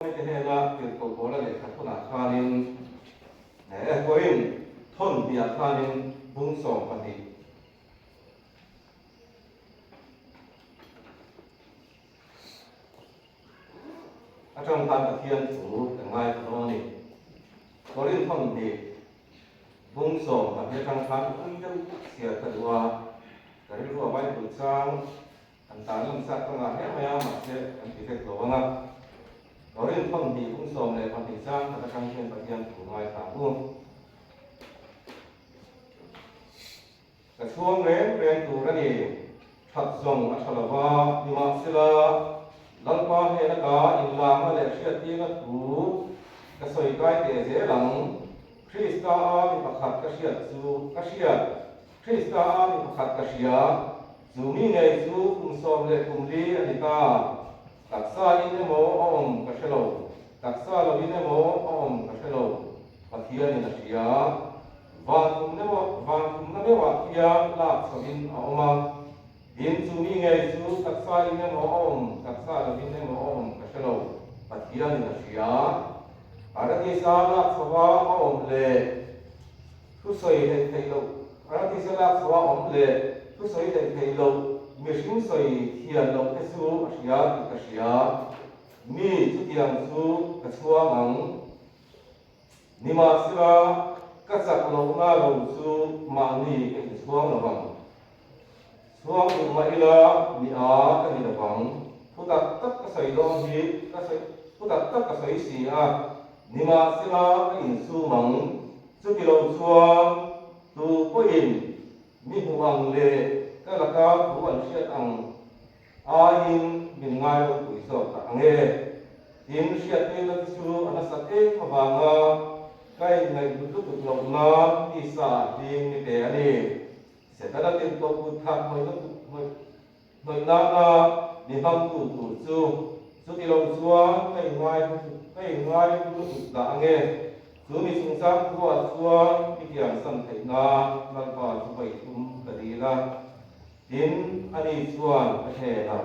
Mite hnena tirhkoh Paula lehkha thunah khanin Korin thawn hniah khanin bung 12 atang khan Pathian thu kan ngaithla dawn a ni. Korin thawn hnih bung 12 atang khan ui deuh chhiar ka duh a, ka rilru a Bible chang An tan lam chak ka ngah hle mai a, mahse kan ti vek lo ang a. Korin 20 kum 12 chang khat atang hian Pathian thu ngaithla ang u. Ka chhuang reng reng tur a ni, that zawng a tha lo va, nimahsela Lalpa hnena ka inlakna leh hriattirna thu ka sawi kai teh zel ang. Krista a mi pakhat ka hriat chu ka hriat. Krista a mi pakhat ka hria, chu mi ngei chu kum 14 a ni ta. Taksa in emaw a awm ka hre lo, taksa lo in emaw a awm ka hre lo, Pathianin a hria. Van thum emaw, van thumna meuhah khian lak chhohin a awm a. Tin, chu mi ngei chu taksa in emaw a awm, taksa lo in emaw a awm ka hre lo, Pathianin a hria. Paradisa lak chhoha a awm leh Thusawi hleih theih loh, Paradisa lak chhoh a awm leh thusawi hleih theih loh, mihring sawi thian loh te chu a hria tih ka hria. Mi chutiang chu ka chhuang ang. Nimahsela, ka chak lohna lo chu mahni ka inchhuang lo vang. Chhuang duh mah ila ni a ka ni lo vang. Thu tak tak ka sawi dawn hi ka sawi thu tak tak ka sawi si a, nimahsela ka insum ang. Chuti lo chuan tu pawhin mi hmuh ang leh ka laka thu an hriat ang aiin min ngai ropui zawk dah ang e. Tin, hriattirna te chu a nasat em avanga ka inngaihhlut lutuk loh nan tisa ah hling ni pe a ni. Setana tinhlawh kut thak hnawih nana mi hmangtu tur chu chuti lo chuan ka inngai ka inngai lutuk dah ang e. Chu mi chungchang thuah chuan i kiansan theih nan Lalpa chu vawi thum ka dil a. Tin, ani chuan ka hnenah,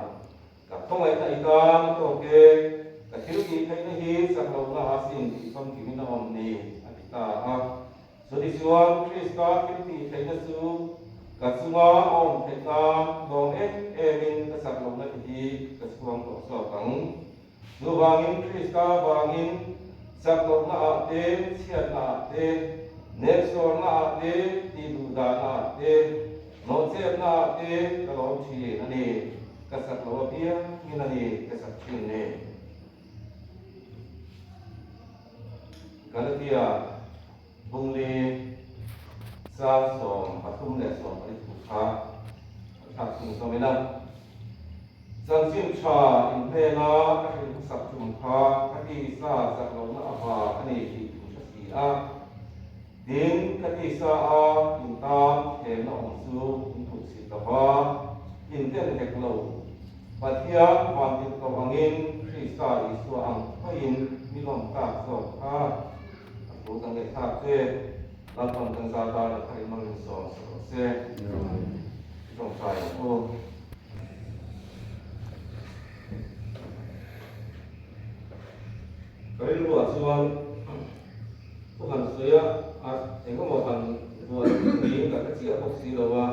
Ka khawngaihna i tan a tawk e, ka thil tih theihna hi chak lohna a sin tih famkimin a awm ni, a ti ta a. Chutichuan, Krista thil tih theihna chu ka chunga a awm theih nan lawm em emin ka chak lohna te hi ka chhuang tawh zawk ang. Chuvangin Krista vangin chak lohna ah te, chhiatna ah te, nepsawrna ah te, tihduhdahna ah te, nawhchetna ah te ka lawm thin a ni. Ka chak lo apiangin a ni ka chak thin ni. Galatia Bungli chang 34 thu kha an thlak chhung zawm ila. Chanchin tha inhnena ka hrilh hmasak tum kha ka tisa chak lohna avang a ni tih in hre si a. Tin, ka tisa a in tan thlemna awm chu in hmuhsit lo va, in ten hek lo. Pathian vantirhkoh angin Krista Isua ang thoin mi lawm tak zawk kha a thu kan ngaihthlak che. Lalpan kan za tan a thar in malin sawm sa rawh se. I tawngtai ang u. Ka rilruah chuan thu han sawi a, a engemaw han buai niin ka hre chiah bawk si lo a.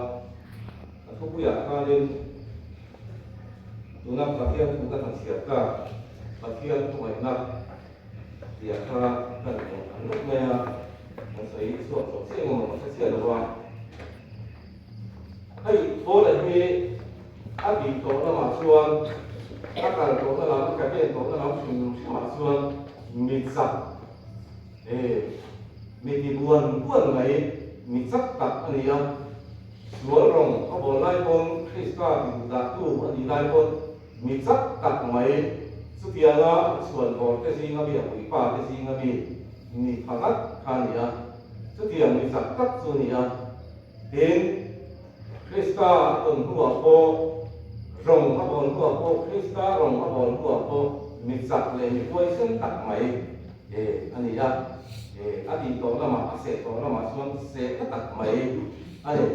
A thupuiah khanin tuna Pathian thu ka han chhiar ta, Pathian thuhmaihna tih kha kan hmuh ang nuk mai a, kan sawi chhuak tawh chiah engemaw ka hre chiah lo a. Hei Paula hi a bih tawh lamah chuan a kal tawhna lam, a campaign tawhna lam hrim hrimah chuan mi chak e mi ti buan buan mai, mi chak tak a ni a. Sual rawng a bawl lai pawn Krista ti duh dah tu a nih lai pawn mi chak tak mai chutianga a chhuan bawr te zinga mi a puipa te zinga mi mi pha ngat kha a ni a. Chutiang mi chak tak chu a ni a. Tin, Krista a tawn hnuah pawh rawng a bawl hnuah pawh Krista rawng a bawl hnuah pawh mi chak leh mi huaisen tak mai a ni a. A tih tawh lamah, a seh tawh lamah chuan seh na tak mai a ni.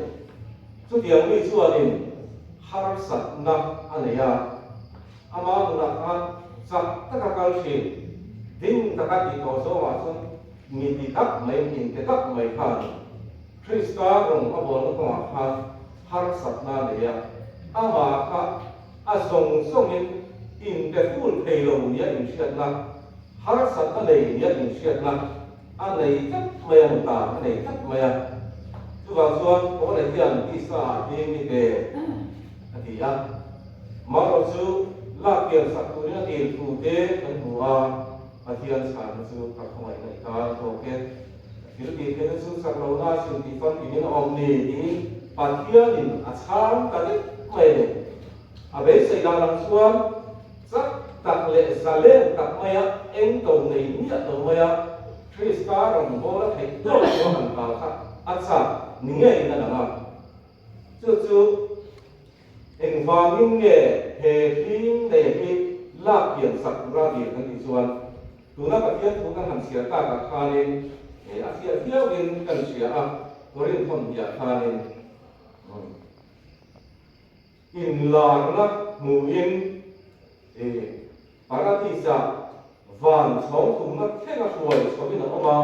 Chutiang mi chuanin harsatna a nei a, ama nunah khan chak taka kal thin. Ding taka tih tawh zawngah chuan mi ti tak mai, mi inte tak mai khan Krista rawng a bawlna kawngah khan harsatna a nei a, amah kha a zawng zawngin inte ful thei lo nia inhriatna, harsatna nei nia inhriatna a nei tlat mai a, muta a nei tlat mai a. Chuvang chuan Paula hian tisa ah hlim i pe a ti a. Marawh chu lak kian sak turin a dil thu te kan hmu a, Pathian chhanna chu ka khawngaihna i tan tawk e. Ka thil tih theihna chu chak lohna a sin tih famkimin a awm ni tiin Pathianin a chhang ta vek mai a ni. A beisei dan ang chuan chak tak leh zalen tak maia eng to nei miah lo maia Krista rawngbawla theih tawk chu a han kal kha a chak ni ngeiin a lang a. Chu chu engvangin nge he hlim nei hi lak kian sak tura dil kan tih chuan tuna Pathian thu kan han chhiar takah khanin a fiah viauin kan hria a, Korinth thawmhniah khanin inlarna hmuhin Paradis-ah van chhawng thumna thlenga hruai chhoin a awm a.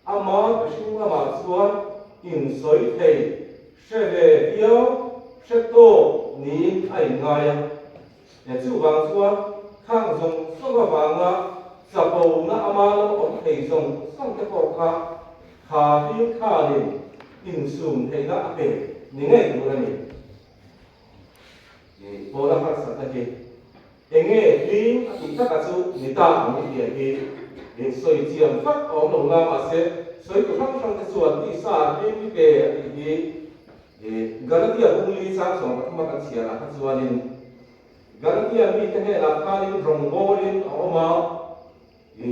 Ama mihring lamah chuan insawi thei, hre ve viau, hre tawk niin a inngai a. He chuvang chuan khang zawng zawng avanga chapona ama lama awm thei zawng zawng te pawh kha kha hlim khanin insum theihna a pe ni ngei tur a ni. Paula harsatna hi Enge hlim a tih taka chu ni ta ang i tih hi i sawi chiam vak a awm lo na, mahse sawi tu hrang hrang te chuan tisa hlim i pe a tih hi Galatia bung li chang 13 a kan chhiar ah kha chuanin Galatia mite hnenah khanin rawngbawlin a awm a, i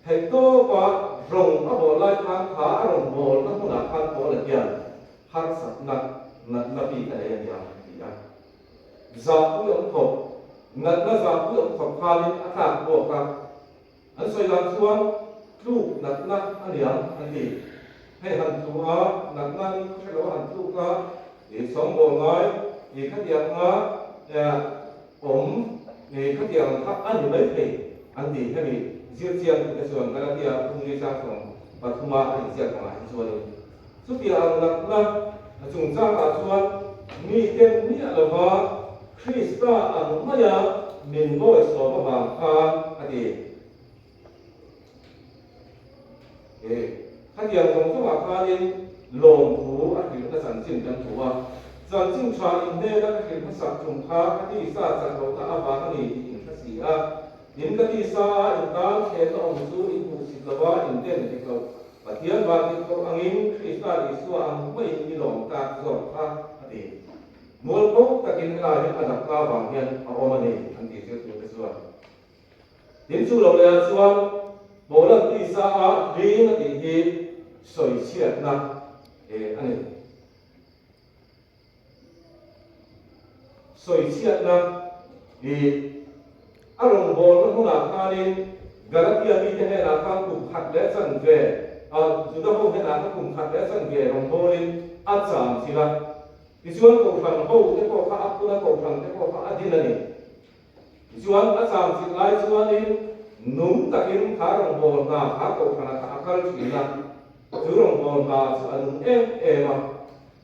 theihtawpa rawng a bawl lai khan kha a rawngbawlna hmunah khan Paula hian harsatna natna bik a nei a nia a ti a. Zahpui awm khawp, natna zahpui awm khawp khanin a tlak buak a, an sawi dan chuan tluk natna a niang an ti. Hei han tlu a, natna ni khaw hre lo a han tluk a, i sawngbawl ngai, i khatiang anga awm, i khatiang ang kha a ni mai thei an ti. Hemi zirchiang tute chuan Galatia phungli chang 13 a a inziak angah hi chuanin Chutiang ang natna chungchangah chuan mite miah lova Krista ang maia min bawisawm avang khan a ti. E, khatiang zawng zawngah khanin lawmthu a hrilhna chanchin kan hmu a. Chanchin tha inhnena ka hrilh hmasak tum kha ka tisa chak lohna avang a ni tih in hre si a. In ka tisa a intan thlenna awm chu in hmuhsit lova in den hek loh. Pathian vantirhkoh angin Krista Isua ang maiin i lawm tak zawk kha a ti. Mualpho takin helai hi a dakna vang hian a awm a ni an ti zirtute chuan. Tin chu lo lehah chuan Paula'n tisa a hling a tih hi sawichhiatna a ni. Sawichhiatna hi a rawngbawlna hmunah khanin Galatia mite hnenah khan kum khat leh chanve, Juda ho hnenah khan kum khat leh chanve rawngbawlin a cham chilh a. Tichuan Kohhran ho te pawh kha a phun a, Kohhran te pawh kha a din a ni. Tichuan a cham chilh lai chuanin nung takin kha rawngbâwl hna kha Kohhranah kha a kal ṭhin a, chu rawngbâwl hna chu a nung em em a.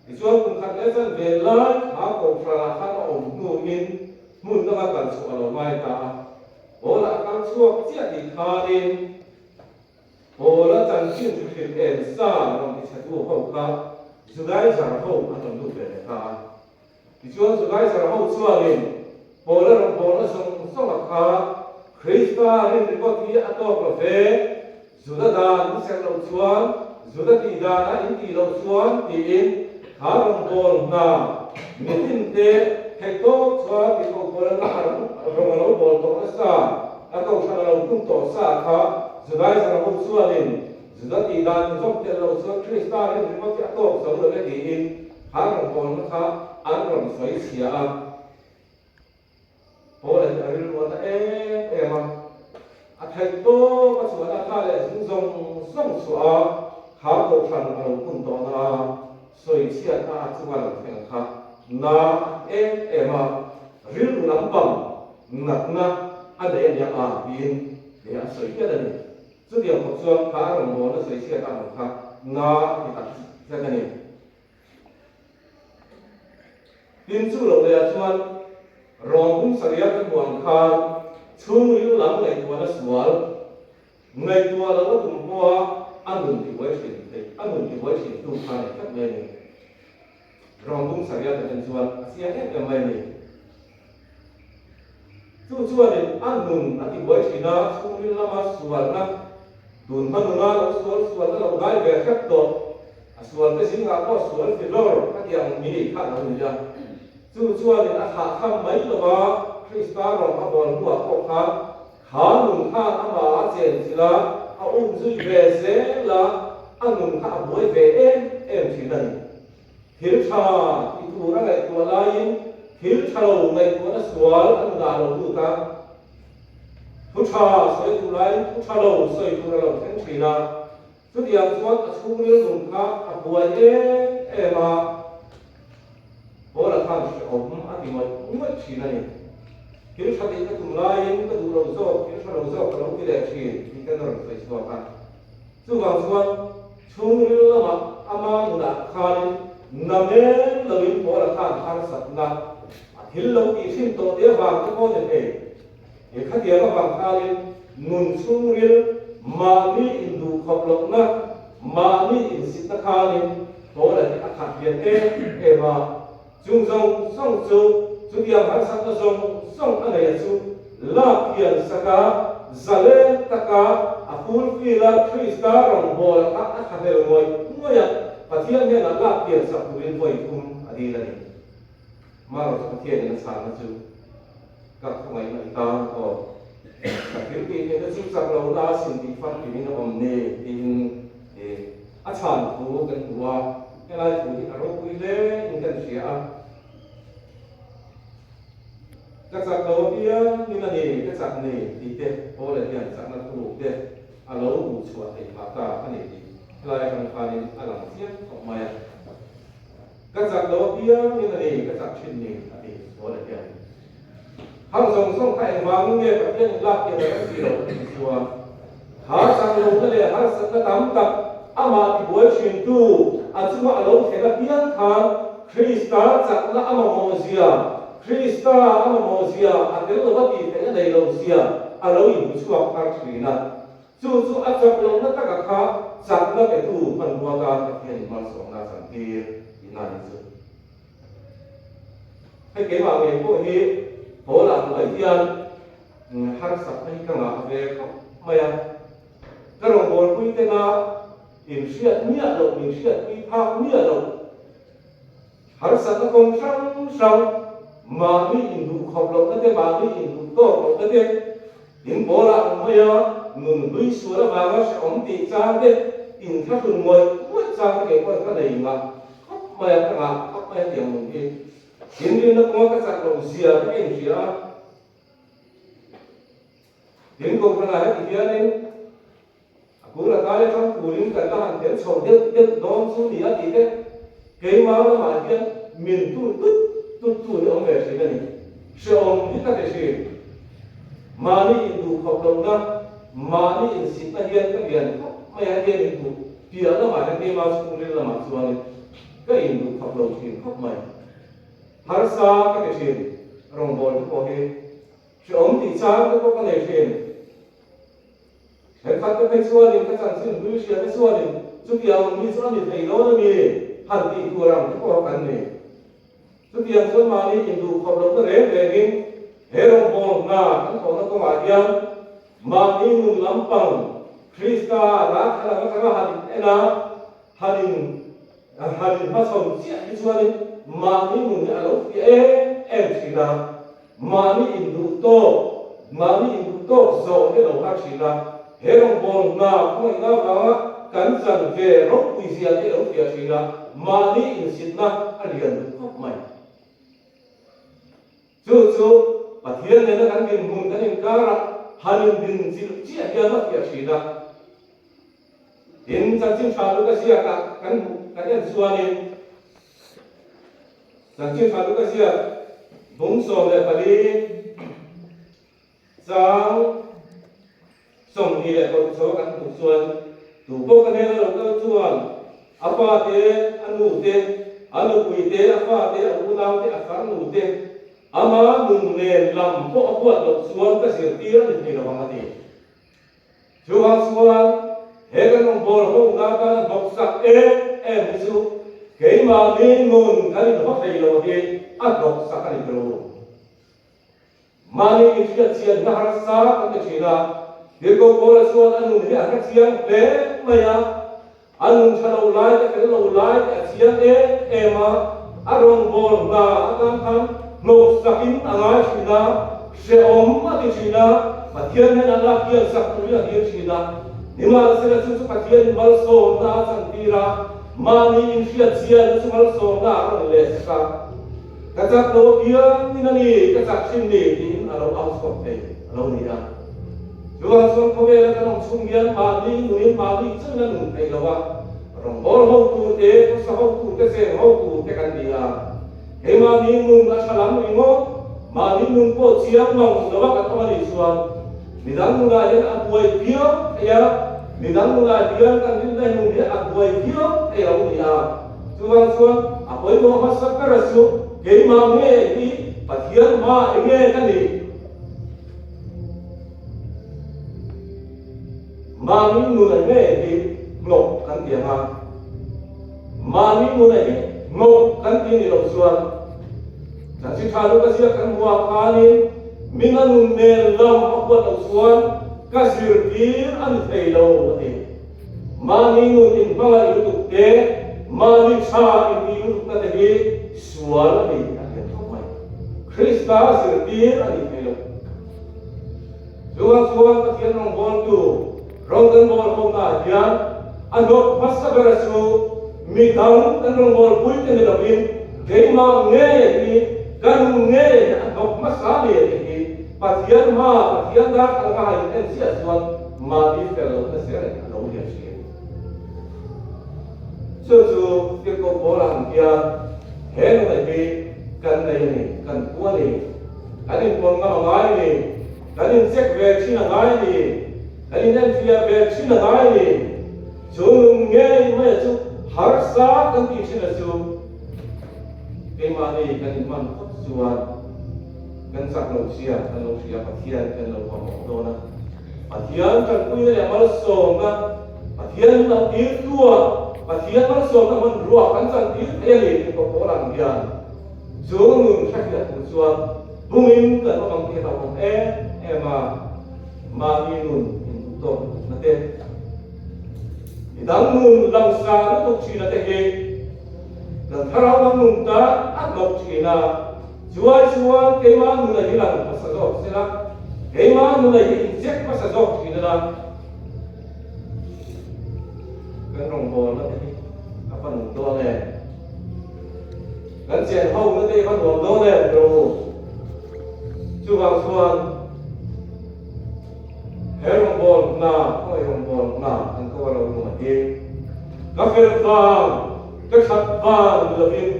Tichuan kum khat leh chanve lai kha Kohhranah khan a awm hnuin hmun danga kal chhuah a lo ngai ta a. Paula a kal chhuak chiah tih khanin Paula chanchin chu hrilh en sa rawn tichhetu ho kha Judaizer ho an rawn lut ve leh ta a. Tichuan Judaizer ho chuanin Paula rawngbawlna zawng zawnga kha Krista rin ringawt hi a tawk lo ve, Juda dan in serh loh chuan, Juda tih dana in tih loh chuan tiin kha rawngbâwl hna mitinte theih tawp chuan ti ko Paula na rawng a lo bawl tawh nasa, a kohhran a lo hmun tawh sa kha Judaizer ho chuanin Juda tih dan in zawm tel loh chuan Krista rin ringawt hi a tawk zo lo e tiin kha rawngbâwlna kha an rawn sawi chhia a. Paula hi a rilru a na em em a, a theih tawp a chhuahna kha leh zung zawng zawng chhuah a, kha kohhran a lo hun tawhna a sawi chhiatna a chunga lo thleng kha na em em a, rilru lampang natna a nei a nia a tiin. He a sawi hial a ni. Chutiang khawp chuan kha a rawngbawlna sawi chhiat ang kha na a ti tak zet a ni. Tin chu loh lehah chuan rawng bung saria ka hmuh ang khan chhungril lam ngaihtuahna sual ngaihtuah loh a tum pawha a nun tibuai thin theih a nun tibuai thin tu kha a ni tlat mai a ni. Rawng bung saria ka en chuan a chiang em em mai a ni. Chu chuanin a nun a tibuai thin a, chhungril lama sualna, tun hma nuna lo sual sualna lo dai ve hrep tawh, a sualte zingah pawh sual filawr ka ti ang mi kha a lo ni a. Chu chuanin a thlah tham mai lo va, Krista rawng a bawl hnuah pawh khan kha nun khan amah a chen chilh a, a um zui ve zel a, a nun kha a buai ve em em thin a ni. Thil tha ti tur a ngaihtuah laiin thil tha lo ngaihtuahna sual a nunah a lo lut a. Thu tha sawi tur laiin thu tha lo sawi tur a lo thleng thin a. Chutiang chuan a chhungril nun kha a buai em em a, Paula khan hrehawm a ti ngawih ngawih thin a ni. Thil tha tih ka tum laiin ka duh lo zawk, thil tha lo zawk ka lo ti leh thin tih ten a rawn sawi chhuak a. Chuvang chuan chhungril lamah ama nunah khanin namen loin Paula khan harsatna a thil lo tih hrim tawh te avang te pawh ni thei. He khatiang avang khanin nun chhungril mahni induhkhawp lohna, mahni insitna khanin Paula hi a khat lian em em a. Chung zawng zawng chu chutiang harsatna zawng zawng a neia chu lak hian saka zalen taka a fulfill a Krista rawngbawla kha a thlahlel ngawih ngawih a, Pathian hnenah lak hian sak turin vawi thum a dil a ni. Marawh chu Pathianin a chhanna chu ka khawngaihna i tan aw, ka thil tih theihna chu chak lohna a sin tih famkimin a awm ni tiin A chhan thu kan hmu a, helai thu hi a ropui hle in kan hria a. Ka chak lo apiangin a ni, ka chak ni tih te Paula hian chakna thuruk te a lo hmuh chhuah theih phah ta a ni tih helai atang khanin a lang chiang khawp mai a. Ka chak lo apiangin a ni, ka chak thin ni a ti Paula hian. Hang zawng zawng kha engvangin nge Pathian in lak pian a rem ti lo tih chuan harsat lohna leh harsatna tam tak amah tibuai thintu a chunga a lo thlen apiang khan Krista chakna a mamawh zia, Krista a mamawh zia, a tel lova tih theih a nei lo zia a lo inhmu chhuak thar thin a. Chu chu a chak lohna taka kha chakna petu hmanrua tan Pathian in malsawmna a chantir tihna a ni chu. Hei keimah ngei pawh hi Paula hnuai hian harsatna hi ka ngah ve khawp mai a. Ka rawngbawlpui tena inhriat miah loh, min hriatpui phak miah loh, harsatna kawng hrang hrang, mahni induhkhawp lohna te, mahni induhtawk lohna te, in Paula ang maia nun hlui sual avanga hrehawm tih chang te, inthlahrun ngawih ngawih chang te kei pawh ka nei ngah. Khawp mai a, ka ngah khawp mai a tiang nun hi. Inrinna kawnga ka chak loh zia te ka inhria a. Tin Kohhranah heti hianin a kul atai atang turin kan la han tel chho deuh deuh dawn chu ni a tih te keimah lamah hian min tur tut tut tu hi awm ve thin a ni. Hrehawm hi ka ti thin. Mahni induhkhawp lohna, mahni insitna hian ka lian khawp mai a, hetiang induh piah lamah hian keimah chhungril lamah chuanin ka induh khawp lo thin khawp mai. Harsa ka ti thin, rawngbâwl te pawh hi hrehawm tih chang te pawh ka nei thin. Thenkhat te phei chuanin ka chanchin hlui hria te chuanin chutiang mi chu a ni thei dawn a mi han tih tur ang te pawh kan ni. Chutiang chuan mahni induhkhawp lohna reng rengin he rawngbâwl hna kan thawhna kawngah hian mahni nun lampang Krista râkthal ang atanga han in en a, han in han in hmachhawn chiah hi chuanin mahni nun hi a lo fiah em em thin a, mahni induh tawk mahni induh tawk zawh hi a lo har thin a, he rawngbâwl hna khawngaihna avanga kan chan ve ropui zia te a lo fiah thin a, mahni insitna a lian duh khawp mai. Chu chu Pathian nena kan dinhmun kan inkarah han indinchilh chiah hian a fiah thin a. Tin, chanchin tha luka ziakah kan hmuh kan en chuanin chanchin tha luka ziak bung 14 chang. 26 chho a kan hmuh chuan, Tu pawh ka hnena lo kal chuan a pa te, a nu te, a nupui te, a fa te, a unau te, a farnu te, ama nun nen lam pawh a huat loh chuan ka zirtir a ni thei lo ang a ti. Chuvang chuan he kan rawngbâwl hona tana hnawksak em em hi chu keimahni nun kan inhaw thei lo hi a hnawksak a ni tawh lo. Mahni inhriat chianna harsa kan ti thin a, Tirhkoh Paula chuan a nun hi a hre chiang hle mai a, a nun tha lo lai te fel lo lai te a chiang em em a, a rawngbâwl hna atan khan hnawksakin a ngai thin a, hrehawm a ti thin a, Pathian hnenah lak hian sak turin a dil thin a, nimahsela chu chu Pathianin malsawmna a chantir a, mahni inhriat chianna chu malsawmna a rawn leh sak a. Ka chak lo apiangin a ni, ka chak thin ni, tiin a lo au chhuak thei a lo ni a. Chuvang chuan khawvela kan awm chhung hian mahni nunin mahni chauhin a nun theih lo a, rawngbâwl hotu te, khawsa hotu te, cheng hotu te kan ni a. Keimahni nun a tha lam ringawt, mahni nun pawh chiang mang lo a kan awm a nih chuan midang nunah hian a buai viau thei a, midang nunah hian kan rinna nun hi a buai viau thei lo ni a. Chuvang chuan a pawimawh hmasa ber a chu keimah nge hi Pathian hma enge ka nih? Mahni nuna nge hi hnawk kan ti ang a, mahni nuna hi hnawk kan ti ni loh chuan Chanchin Tha Luka ziak kan hmuh ah khanin min a nun nen lam a huat loh chuan ka zirtir a ni thei lo a ti. Mahni nun inhmangaih lutuk te, mahni tha intih lutukna te hi sual a ni a hliam khawp mai. Krista zirtir a nih theih loh. Chuvang chuan Pathian rawngbawltu rawng kan bawl honaah hian a hnawt hmasa bera chu midang kan rawngbawlpui te ni lovin keimah ngei hi ka nun ngei hi a hnawt hmasa ni a tih hi Pathian hma, Pathian darthlalang a han in en chiah chuan Mahni fel lohna zel a lo lian thin. Chu chu Tirhkoh Paula ang hian he nuna hi kan nei a ni, kan pu a ni, kan inpawn ngam a ngai a ni, kan incheck ve thin a ngai a ni, kan inenfiah ve thin a ngai a ni. Chu nun ngei maia chu harsa kan tih thin a chu keimahni kan inhman phawt chuan kan chak lo sia, kan lo hria Pathian kan lo mamawh dawn a. Pathian tanpuina leh malsawmna, Pathian hun a tirtua Pathian malsawmna hmanrua kan chantir thei a ni tih pawh pawl ang hian chu nun hrefiah tur chuan bungin kan awm ang tih a hlauhawm em em a, mahni nun induhtawk lutukna te, midang nun langsar lutuk thina te hi kan thlarau lam nun tan a hnawk thin a. Chuai chuan keimah nuna hi lang hmasa zawk se la, keimah nuna hi incheck hmasa zawk thin ila, kan rawngbawlna te hi a va nung dawn em? Kan chen hona te hi a va nuam dawn em tiraw u? Chuvang chuan he rawngbawlna, khawngaih rawngbawlna kan ko a lo lung a hi ka fel vang, Ka that vang ni lovin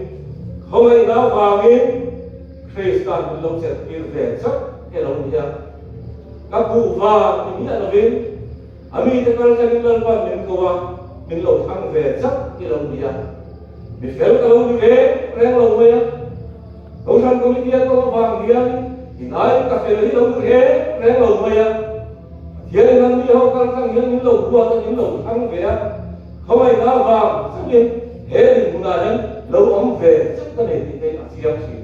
khawngaihna vangin Krista'n min lo chelhtir ve chauh e lo ni a. Ka buh vang ni miah lovin a mite kal thlengin Lalpan min ko a, min lo thlang ve chauh i lo ni a. Mi fel ka lo ni reng reng lo mai a. Kohhran Committee a kawng avang hian inaiin ka fel hi lo ni reng reng lo mai a. Pathianin an mi ho kal tlang hian min lo huat a, min lo thlang ve a. Khawngaihna vang chauhin he dinhmunah hian lo awm ve chauh ka nei tih te a chiang thin.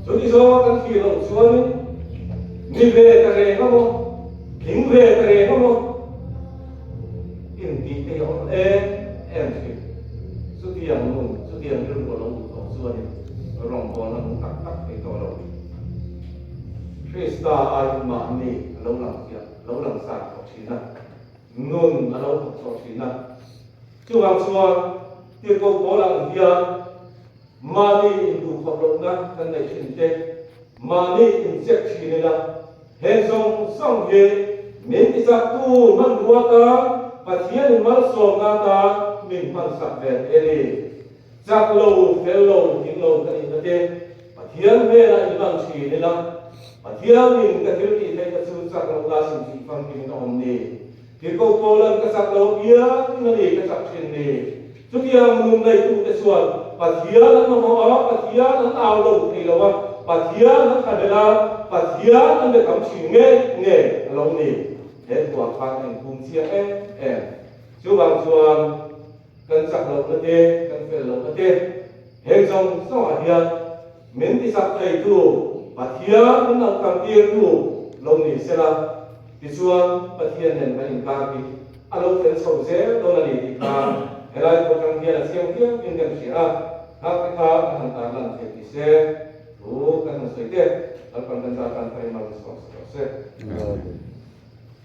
Chuti zawnga kan thlir loh chuanin mi ve ta reng a maw, tling ve ta reng a maw intih te hi a awm em em thin. Chutiang nun, chutiang rilru a lo duh tawh chuanin rawngbawlna nung tak tak thei tawh lo. Krista aiin mahni a lo lang fiah, lo lang sar tawh thin a. Nun a lo thawk chhuah thin a. Chuvang chuan Tirhkoh Paul ang hian mahni induhkhawp lohna kan neih thin te, mahni incheck thin ila, heng zawng zawng hi min tichaktu hmanrua tan Pathianin malsawmna atan min hmansak ve thei a ni. Chak lo, fel lo, tling lo ka nihna te Pathian hmelah inlan thin ila, Pathianin ka thil tih theihna chu chak. chak loh la sim tih famkim in a awm ni. Tirhkoh Paulan ka chak lo apiangin a ni ka chak thin ni. Chutiang nun neitute chuan Pathian an mamawh a, Pathian an au lo thei lo a, Pathian an thlabel a, Pathian an be tam thin nge nge a lo ni. He thuah khan a inhum chiang em em. Chuvang chuan kan chak lohna te, kan fel lohna te heng zawng zawngah hian min tichak theitu Pathian min lo tam tirtu lo ni sela, tichuan Pathian nen kan inkar hi a lo fel chho zel dawn a ni tih kha helai thu atang hian a chiang viau in kan hria a, nghak te kha kan han tarlan theih ni se thu kan han sawi te, Lalpan kan zah tan pharin mal min sawm sak rawh se. Amen.